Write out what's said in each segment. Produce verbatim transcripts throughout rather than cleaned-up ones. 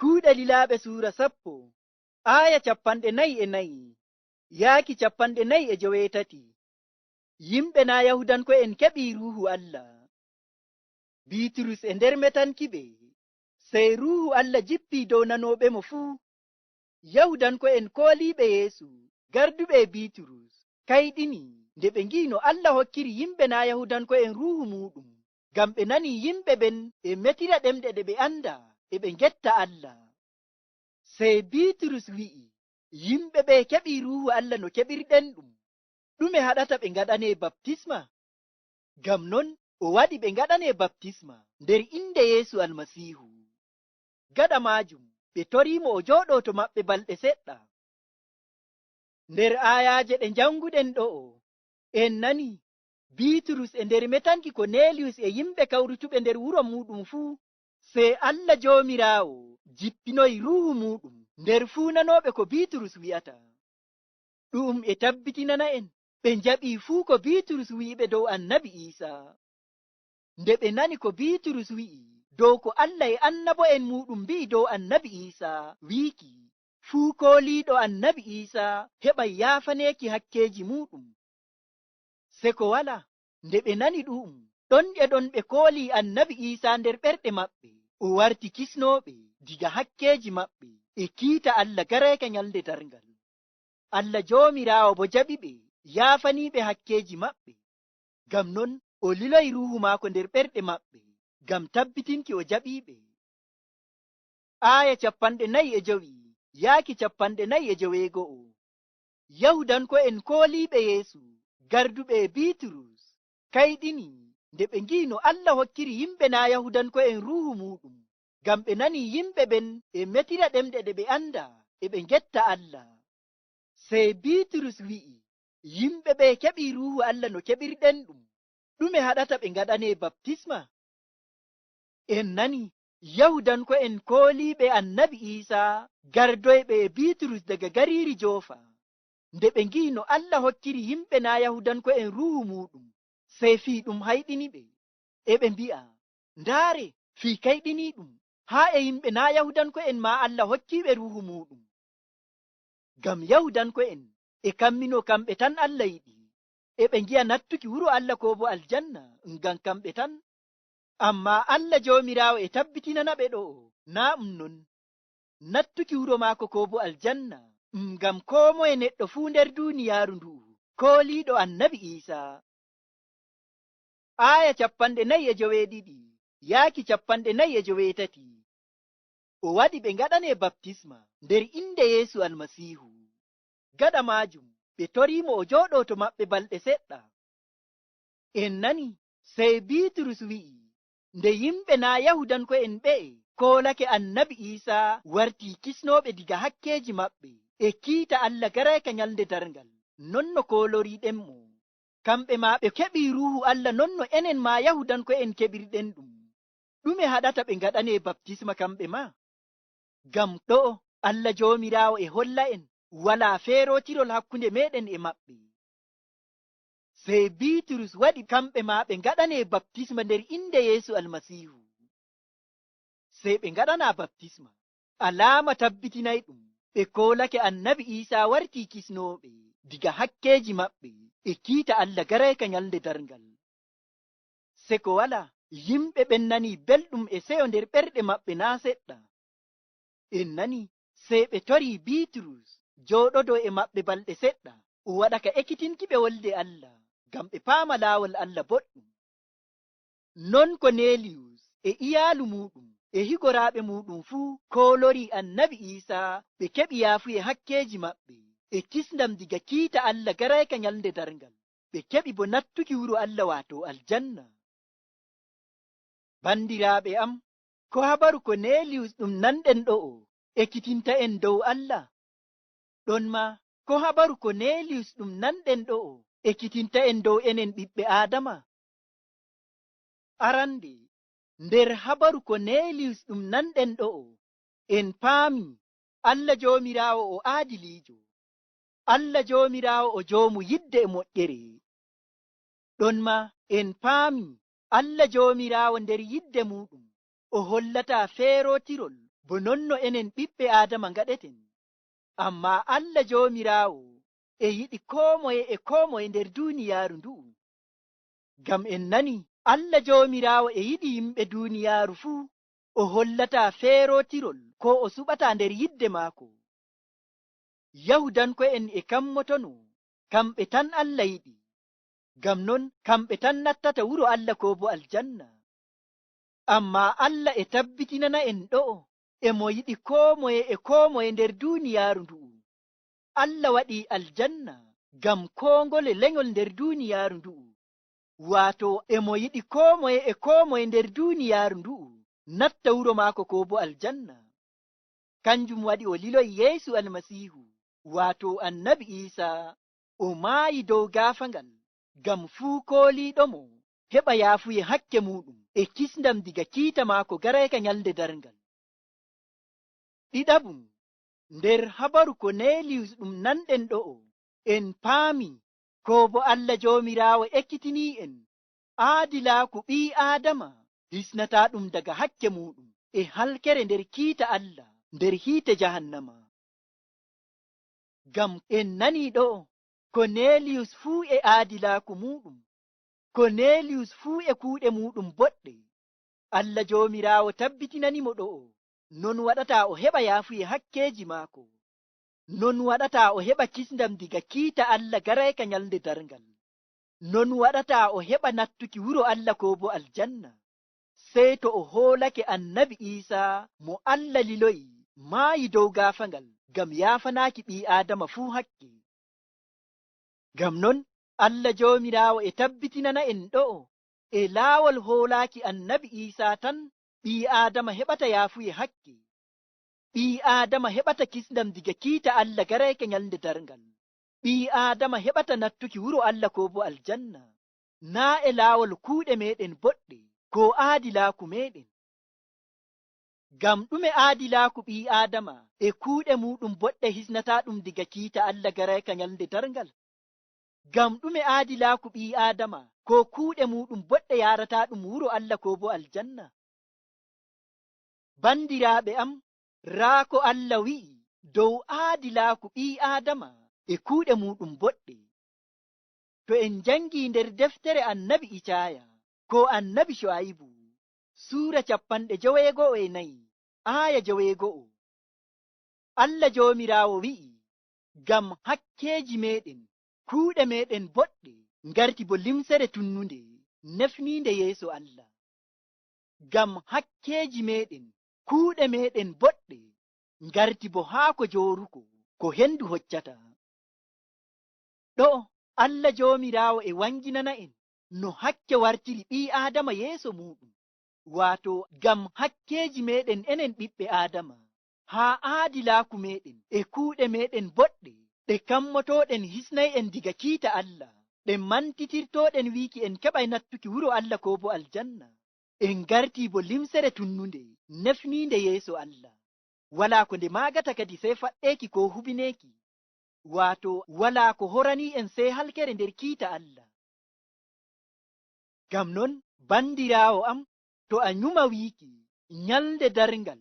Kuuɗe Lilaaɓe suura sappo, aaya capanɗe nayi e nayi, yaaki capanɗe nayi e joweetati. Yimɓe naa Yahuudanko'en keɓii Ruuhu Allah. Biiturus e nder metanki ɓe, sey Ruuhu Allah jippii dow nanooɓe mo fuu. Yahuudanko'en kooliiɓe Yeesu, garduɓe e Biiturus, kayɗini nde ɓe ngi'i no Allah hokkiri yimɓe naa Yahuudanko'en Ruuhu muuɗum, ngam ɓe nani yimɓe ɓen e metira ɗemɗe ɗe ɓe anndaa, e ɓe ngetta Allah. Sey Biiturus wi'i, yimɓe ɓe keɓii Ruuhu Allah no keɓirɗen ɗum. Ɗume haɗata ɓe ngaɗanee baptisma? Ngam non o waɗi ɓe ngaɗanee baptisma nder innde Yeesu Almasiihu. Gaɗa maajum, ɓe toriimo o jooɗoo to maɓɓe balɗe seɗɗa. Nder aayaaje ɗe njannguɗen ɗo'o, en nani Biiturus e nder metanki Koneliyus e yimɓe kawrutuɓe nder wuro muuɗum fuu, sey Allah Joomiraawo jippinoyi Ruuhu muuɗum nder fuu nanooɓe ko Biiturus wi'ata. Ɗu'um e tabbitinana'en ɓe njaɓii fuu ko Biiturus wi'iɓe dow Annabi Iisaa. Nde ɓe nani ko Biiturus wi'i dow ko Allah e annabo'en muuɗum mbi'i dow Annabi Iisaa, wiiki, fuu kooliiɗo Annabi Iisaa heɓay yaafaneeki hakkeeji muuɗum. Seko walaa, nde ɓe nani ɗu'um, ɗon e ɗon ɓe koolii Annabi Iisaa nder ɓerɗe maɓɓe, o warti kisnooɓe diga hakkeeji maɓɓe e kiita Allah garayka nyalnde darngal. Allah Joomiraawo boo jaɓiɓe, yaafaniɓe hakkeeji maɓɓe. Ngam non o liloyi Ruuhu maako nder ɓerɗe maɓɓe, ngam tabbitinki o jaɓiɓe. Aaya capanɗe nayi e jowi yaaki capanɗe nayi e joweego'o. Yahuudanko'en kooliiɓe Yeesu, garduɓe e Biiturus, kayɗini nde ɓe ngi'i no Allah hokkiri yimɓe naa Yahuudanko'en Ruuhu muuɗum, ngam ɓe nani yimɓe ɓen e metira ɗemɗe ɗe ɓe anndaa, e ɓe ngetta Allah. Sey Biiturus wi'i, yimɓe ɓe keɓii Ruuhu Allah no keɓirɗen ɗum. Ɗume haɗata ɓe ngaɗanee baptisma? En nani Yahuudanko'en kooliiɓe Annabi Iisaa gardoyɓe e Biiturus daga gariiri Joofa. Nde ɓe ngi'i no Allah hokkiri yimɓe naa Yahuudanko'en Ruuhu muuɗum, sey fii ɗum hayɗini ɓe. E ɓe mbi'a, ndaare, fii kayɗiniiɗum, haa e yimɓe naa Yahuudanko'en maa Allah hokkiiɓe Ruuhu muuɗum. Ngam Yahuudanko'en e kamminoo kamɓe tan Allah yiɗi, e ɓe ngi'a nattuki wuro Allah koo boo aljanna ngam kamɓe tan. Ammaa Allah Joomiraawo e tabbitinana ɓe ɗo'o, naa ɗum non. Nattuki wuro maako koo boo aljanna, ɗum ngam koo moye neɗɗo fuu nder duuniyaaru ndu'u, kooliiɗo Annabi Iisaa. Aaya capanɗe nayi e joweeɗiɗi yaaki capanɗe nayi e joweetati. O waɗi ɓe ngaɗanee baptisma nder innde Yeesu Almasiihu. Gaɗa maajum, ɓe toriimo o jooɗoo to maɓɓe balɗe seɗɗa. En nani, sey Biiturus wi'i, nde yimɓe naa Yahuudanko'en ɓe'e koolake Annabi Iisaa wartii kisnooɓe diga hakkeeji maɓɓe e kiita Allah garayka nyalnde darngal, non no kooloriiɗen mo. Kamɓe maa ɓe keɓii Ruuhu Allah non no enen maa Yahuudanko'en keɓirɗen ɗum. Ɗume haɗata ɓe ngaɗanee baptisma kamɓe maa? Ngam ɗo'o Allah Joomiraawo e holla'en walaa feerootirol hakkunde meeɗen e maɓɓe. Sey Biiturus waɗi kamɓe maa ɓe ngaɗanee baptisma nder innde Yeesu Almasiihu. Sey ɓe ngaɗanaa baptisma, alaama tabbitinayɗum ɓe koolake Annabi Iisaa wartii kisnooɓe diga hakkeeji maɓɓe e kiita Allah garayka nyalnde darngal. Seko walaa, yimɓe ɓen nanii belɗum e seyo nder ɓerɗe maɓɓe naa' seɗɗa. En nanii, sey ɓe torii Biiturus jooɗodoo e maɓɓe balɗe seɗɗa, o waɗa ka ekkitinkiɓe Wolde Allah, ngam ɓe paama laawol Allah boɗɗum. Non Koneliyus e iyaalu muuɗum e higoraaɓe muuɗum fuu koolorii Annabi Iisaa, ɓe keɓi yaafuye hakkeeji maɓɓe e kisndam diga kiita Allah garayka nyalnde darngal. Ɓe keɓi boo nattuki wuro Allah, waato aljanna. Bandiraaɓe am, ko habaru Koneliyus ɗum nanɗen ɗo'o ekkitinta en dow Allah? Ɗonmaa, ko habaru Koneliyus ɗum nanɗen ɗo'o ekkitinta en dow enen ɓiɓɓe Aadama? Arande, nder habaru Koneliyus ɗum nanɗen ɗo'o, en paami Allah Joomiraawo o aadiliijo. Allah Joomiraawo o joomu yidde e moƴƴere. Ɗonmaa en paami Allah Joomiraawo nder yidde muuɗum o hollataa feerootirol Bo non no enen ɓiɓɓe Aadama ngaɗeten. Ammaa Allah Joomiraawo e yiɗi koo moye e koo moye nder duuniyaaru ndu'u. Ngam en nani Allah Joomiraawo e yiɗi yimɓe duuniyaaru fuu, o hollataa feerootirol koo o suɓataa nder yidde maako. Yahuudanko'en e kammotono, kamɓe tan Allah yiɗi. Ngam non, kamɓe tan nattata wuro Allah koo bo aljanna. Ammaa Allah e tabbitinana en ɗo'o, e mo yiɗi koo moye e koo moye nder duuniyaaru ndu'u. Allah waɗi aljanna ngam koo ngole lenyol nder duuniyaaru ndu'u. Waato e mo yiɗi koo moye e koo moye nder duuniyaaru ndu'u natta wuro maako koo bo aljanna. Kanjum waɗi o liloyi Yeesu Almasiihu, waato Annabi Iisa, o maayi dow gaafagal ngam fuu kooliiɗo mo heɓa yaafuye hakke muuɗum e kisndam diga kiita maako garayka nyalnde darngal. Ɗiɗaɓum, nder habaru Koneliyus ɗum nanɗen ɗo'o, en paami koo bo Allah Joomiraawo ekkitinii en aadilaaku ɓii Aadama hisnataaɗum daga hakke muuɗum e halkere nder kiita Allah nder hiite jahannama. Ngam en nanii ɗo'o, Koneliyus fuu e aadilaaku muuɗum, Koneliyus fuu e kuuɗe muuɗum boɗɗe. Allah Joomiraawo tabbitinani mo ɗo'o, non waɗata o heɓa yaafuye hakkeeji maako. Non waɗata o heɓa kisndam diga kiita Allah garayka nyalnde darngal. Non waɗata o heɓa nattuki wuro Allah koo bo aljanna. Sey to o hoolake Annabi Iisa mo Allah liloyi maayi dow gaafagal ngam yaafanaaki ɓii Aadama fuu hakke. Ngam non, Allah Joomiraawo e tabbitinana en ɗo'o, e laawol hoolaaki Annabi Iisa tan ɓii Aadama heɓata yaafuye hakke. Ɓii Aadama heɓata kisndam diga kiita Allah garayka nyalnde darngal. Ɓii Aadama heɓata nattuki wuro Allah koo bo aljanna, naa e laawol kuuɗe meeɗen boɗɗe koo aadilaaku meeɗen. Ngam ɗume aadilaaku ɓii Aadama e kuuɗe muuɗum boɗɗe hisnataaɗum diga kiita Allah garayka nyalnde darngal? Ngam ɗume aadilaaku ɓii Aadama koo kuuɗe muuɗum boɗɗe yaarataaɗum wuro Allah koo bo aljanna? Bandiraaɓe am, raa ko Allah wi'i dow aadilaaku ɓii Aadama e kuuɗe muuɗum boɗɗe. To en njanngi nder deftere Annabi Icaaya koo Annabi Shu'aybu, suura cappanɗe joweego'o e nayi, aaya joweego'o, Allah Joomiraawo wi'i, ngam hakkeeji meeɗen, kuuɗe meeɗen boɗɗe ngarti bo limsere tunnunde, nefniinde yeeso Allah. Ngam hakkeeji meeɗen, kuuɗe meeɗen boɗɗe ngarti bo haako jooruko ko hendu hoccata. Ɗo'o Allah Joomiraawo e wanginana en no hakke wartiri ɓii Aadama yeeso muuɗum, waato ngam hakkeeji meeɗen enen ɓiɓɓe Aadama, haa aadilaaku meeɗen e kuuɗe meeɗen boɗɗe ɗe kammotooɗen hisnay en diga kiita Allah, ɗe mantitirtooɗen wiiki en keɓay nattuki wuro Allah koo bo aljanna. En ngartii bo limsere tunnunde, nefniinde yeeso Allah. Walaa ko nde maagata kadi sey faɗɗeeki koo hubineeki. Waato walaa ko horanii en sey halkere nder kiita Allah. Ngam non, bandiraawo am, to a nyuma wiiki, nyalnde darngal,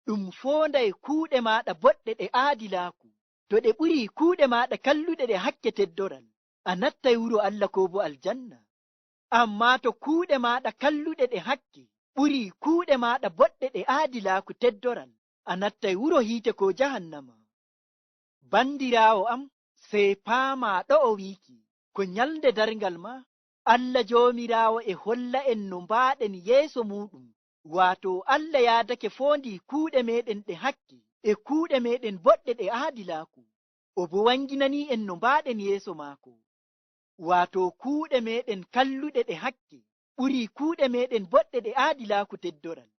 ɗum foonday kuuɗe maaɗa boɗɗe ɗe aadilaaku, to ɗe ɓurii kuuɗe maaɗa kalluɗe ɗe hakke teddoral, a nattay wuro Allah koo bo aljanna. Ammaa to kuuɗe maaɗa kalluɗe ɗe hakke ɓurii kuuɗe maaɗa boɗɗe ɗe aadilaaku teddoral, a nattay wuro hiite koo jahannama. Bandiraawo am, sey paamaa ɗo'o wiiki, ko nyalnde darngal maa, Allah Joomiraawo e holla en no mbaaɗen yeeso muuɗum, waato Allah yaadake foondii kuuɗe meeɗen ɗe hakke e kuuɗe meeɗen boɗɗe ɗe aadilaaku. O bo wanginanii en no mbaaɗen yeeso maako. Waato kuuɗe meeɗen kalluɗe ɗe hakke ɓurii kuuɗe meeɗen boɗɗe ɗe aadilaaku teddoral.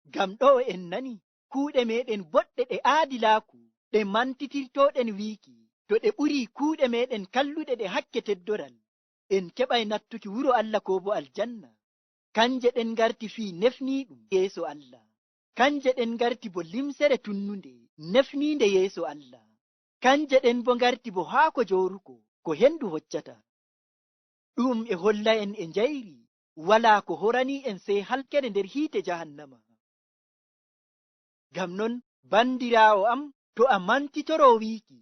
Ngam ɗo'o en nani kuuɗe meeɗen boɗɗe ɗe aadilaaku ɗe mantitirtooɗen wiiki, to ɗe ɓurii kuuɗe meeɗen kalluɗe ɗe hakke teddoral, en keɓay nattuki wuro Allah koo bo aljanna. Kanje ɗen ngarti fii nefniiɗum yeeso Allah. Kanje ɗen ngarti bo limsere tunnunde, nefniinde yeeso Allah. Kanje ɗen bo ngarti bo haako jooruko, ko hendu hoccata. Ɗu'um e holla en e njayri, walaa ko horanii en sey halkere nder hiite jahannama. Ngam non, bandiraawo am, to a mantitoro wiiki,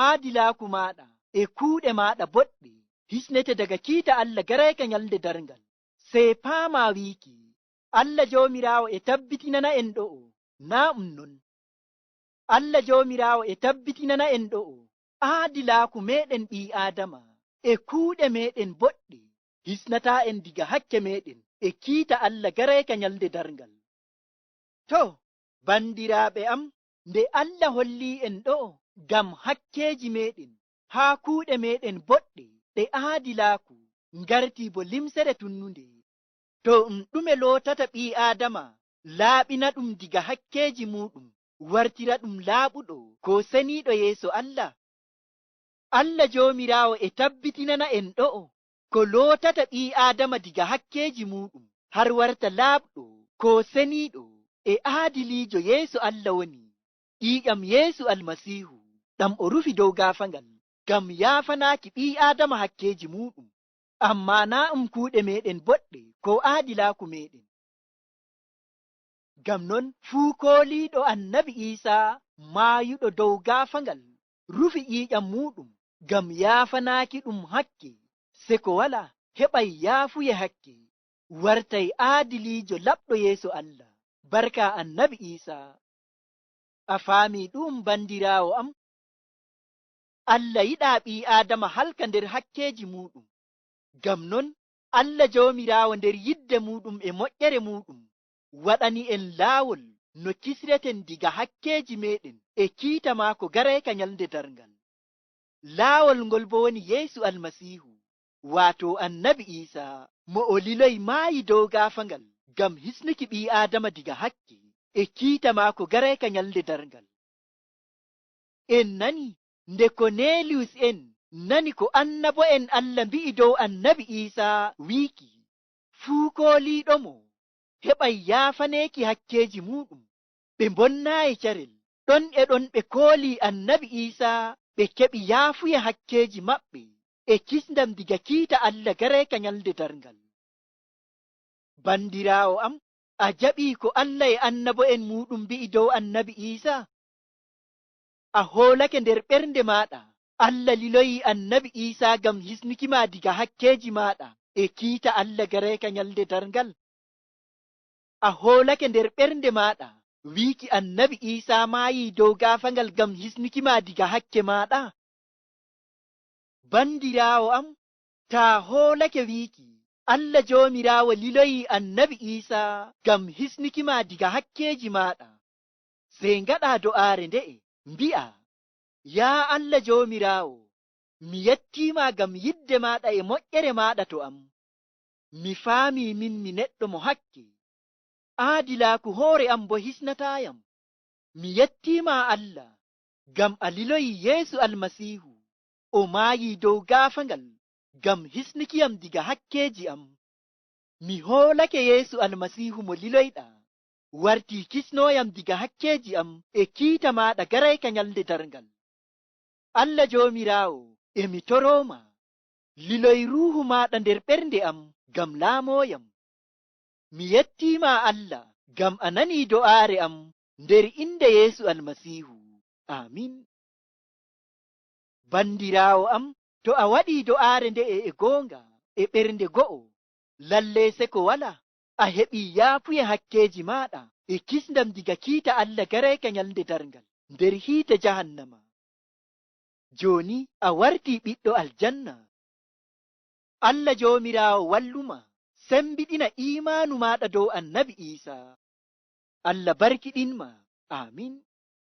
aadilaaku maaɗa e kuuɗe maaɗa boɗɗe hisnete daga kiita Allah garayka nyalnde darngal. Sey paamaa wiiki, Allah Joomiraawo e tabbitinana en ɗo'o, naa ɗum non? Allah Joomiraawo e tabbitinana en ɗo'o, aadilaaku meeɗen ɓii-Aadama e kuuɗe meeɗen boɗɗe hisnataa en diga hakke meeɗen e kiita Allah garayka nyalnde darngal. To, bandiraaɓe am, nde Allah hollii en ɗo'o ngam hakkeeji meeɗen, haa kuuɗe meeɗen boɗɗe ɗe aadilaaku ngartii bo limsere tunnunde. To ɗum ɗume lootata ɓii-Aadama, laaɓina ɗum diga hakkeeji muuɗum, wartira ɗum laaɓuɗo koo seniiɗo yeeso Allah? Allah Joomiraawo e tabbitinana en ɗo'o ko lootata ɓii-Aadama diga hakkeeji muuɗum, har warta laaɓɗo koo seniiɗo e aadiliijo yeeso Allah woni ƴiiƴam Yeesu Almasiihu, ɗam o rufi dow gaafaangal ngam yaafanaaki ɓii-Aadama hakkeeji muuɗum. Ammaa naa ɗum kuuɗe meeɗen boɗɗe koo aadilaaku meeɗen. Ngam non, fuu kooliiɗo Annabi Iisa maayuɗo dow gaafaangal rufi ƴiiƴam muuɗum ngam yaafanaaki ɗum hakke, seko walaa, heɓay yaafuye hakke, wartay aadiliijo laaɓɗo yeeso Allah, barka Annabi Iisa. A faamii ɗu'um, bandiraawo am? Allah yiɗaa ɓii-Aadama halka nder hakkeeji muuɗum. Ngam non, Allah Joomiraawo nder yidde muuɗum e moƴƴere muuɗum waɗani en laawol no kisreten diga hakkeeji meeɗen e kiita maako garayka nyalnde darngal. Laawol ngol boo woni Yeesu Almasiihu, waato Annabi Iisa, mo o liloyi maayi dow gaafaangal ngam hisnuki ɓii-Aadama diga hakke e kiita maako garayka nyalnde darngal. En nani nde Koneliyus en nani ko annabo'en Allah mbi'i dow Annabi Iisa wiiki, fuu kooliiɗomo heɓay yaafaneeki hakkeeji muuɗum. Ɓe mbonnaayi carel. Ɗon e ɗon ɓe koolii Annabi Iisa, ɓe keɓi yaafuye hakkeeji maɓɓe e kisndam diga kiita Allah garayka nyalnde darngal. Bandiraawo am, a jaɓii ko Allah e annabo'en muuɗum mbi'i dow Annabi Iisa? A hoolake nder ɓernde maaɗa Allah liloyii Annabi Iisa ngam hisnuki ma diga hakkeeji maaɗa e kiita Allah garayka nyalnde darngal? A hoolake nder ɓernde maaɗa wiiki Annabi Iisa maayii dow gaafaangal ngam hisnuki ma diga hakke maaɗa? Bandiraawo am, taa hoolake wiiki Allah Joomiraawo liloyii Annabi Iisa ngam hisnuki ma diga hakkeeji maaɗa, sey ngaɗaa do'aare nde'e, mbi'aa, yaa Allah Joomiraawo, mi yettii ma ngam yidde maaɗa e moƴƴere maaɗa to am. Mi faamii min mi neɗɗo mo hakke, aadilaaku hoore am boo hisnataayam. Mi yettii ma Allah, ngam a liloyii Yeesu Almasiihu, o maayii dow gaafaangal ngam hisnukiyam diga hakkeeji am. Mi hoolake Yeesu Almasiihu mo liloyɗaa, wartii kisnooyam diga hakkeeji am e kiita maaɗa garayka nyalnde darngal. Allah Joomiraawo, e mi toroo ma, liloy Ruuhu maaɗa nder ɓernde am ngam laamooyam. Mi yettii ma Allah, ngam a nanii do'aare am nder innde Yeesu Almasiihu. Aamin. Bandiraawo am, to a waɗii do'aare nde'e e goonga, e ɓernde go'o, lalley seko walaa, a heɓii yaafuye hakkeeji maaɗa e kisndam diga kiita Allah garayka nyalnde darngal nder hiite jahannama. Jooni a wartii ɓiɗɗo aljanna. Allah Joomiraawo wallu ma, sembiɗina iimaanu maaɗa dow Annabi Iisa. Allah barkiɗin ma. Aamin.